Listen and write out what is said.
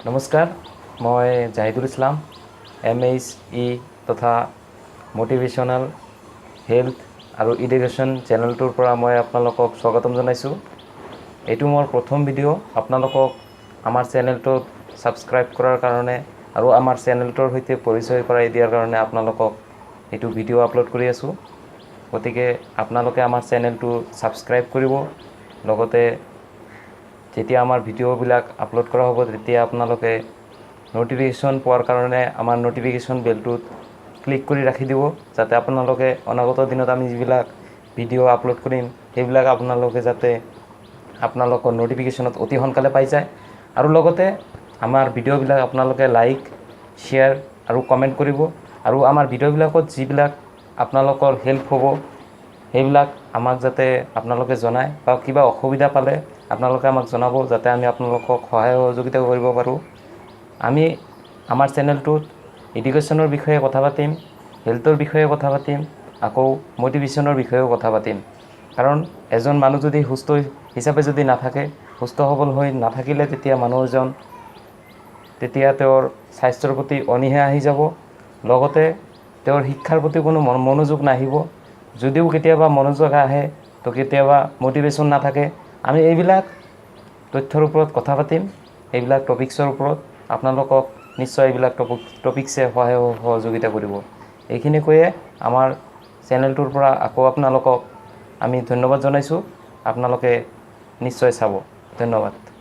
নমস্কাৰ, মই জাহিদুল ইছলাম, এমএইচ ই তথা মটিভেশ্যনেল হেল্থ আৰু এডুকেশ্যন চেনেলটোৰ পৰা মই আপোনালোকক স্বাগতম জনাইছোঁ। এইটো মোৰ প্ৰথম ভিডিঅ'। আপোনালোকক আমাৰ চেনেলটোত ছাবস্ক্ৰাইব কৰাৰ কাৰণে আৰু আমাৰ চেনেলটোৰ সৈতে পৰিচয় কৰাই দিয়াৰ কাৰণে আপোনালোকক এইটো ভিডিঅ' আপলোড কৰি আছোঁ। গতিকে আপোনালোকে আমাৰ চেনেলটো ছাবস্ক্ৰাইব কৰিব, লগতে যেতিয়া আমাৰ ভিডিঅ'বিলাক আপলোড কৰা হ'ব, তেতিয়া আপোনালোকে ন'টিফিকেশ্যন পোৱাৰ কাৰণে আমাৰ ন'টিফিকেশ্যন বেলটোত ক্লিক কৰি ৰাখি দিব, যাতে আপোনালোকে অনাগত দিনত আমি যিবিলাক ভিডিঅ' আপলোড কৰিম, সেইবিলাক আপোনালোকে যাতে আপোনালোকৰ ন'টিফিকেশ্যনত অতি সোনকালে পাই যায়। আৰু লগতে আমাৰ ভিডিঅ'বিলাক আপোনালোকে লাইক, শ্বেয়াৰ আৰু কমেণ্ট কৰিব আৰু আমাৰ ভিডিঅ'বিলাকত যিবিলাক আপোনালোকৰ হেল্প হ'ব, সেইবিলাক আমাক যাতে আপোনালোকে জনায় বা কিবা অসুবিধা পালে আপোনালোকে আমাক জনাব, যাতে আমি আপোনালোকক সহায় সহযোগিতা কৰিব পাৰোঁ। আমি আমাৰ চেনেলটোত এডুকেশ্যনৰ বিষয়ে কথা পাতিম, হেল্থৰ বিষয়ে কথা পাতিম, আকৌ মটিভেশ্যনৰ বিষয়েও কথা পাতিম। কাৰণ এজন মানুহ যদি সুস্থ হিচাপে যদি নাথাকে, সুস্থ সবল হৈ নাথাকিলে, তেতিয়া মানুহ এজন তেতিয়া তেওঁৰ স্বাস্থ্যৰ প্ৰতি অনীহা আহি যাব, লগতে তেওঁৰ শিক্ষাৰ প্ৰতি কোনো মনোযোগ নাহিব। যদিও কেতিয়াবা মনোযোগ আহে, তো কেতিয়াবা মটিভেশ্যন নাথাকে। আমি এইবিলাক তথ্যৰ ওপৰত কথা পাতিম। এইবিলাক টপিক্সৰ ওপৰত আপোনালোকক নিশ্চয় এইবিলাক টপিক্সে সহায় সহযোগিতা কৰিব। এইখিনি কৈয়ে আমাৰ চেনেলটোৰ পৰা আকৌ আপোনালোকক আমি ধন্যবাদ জনাইছোঁ। আপোনালোকে নিশ্চয় চাব। ধন্যবাদ।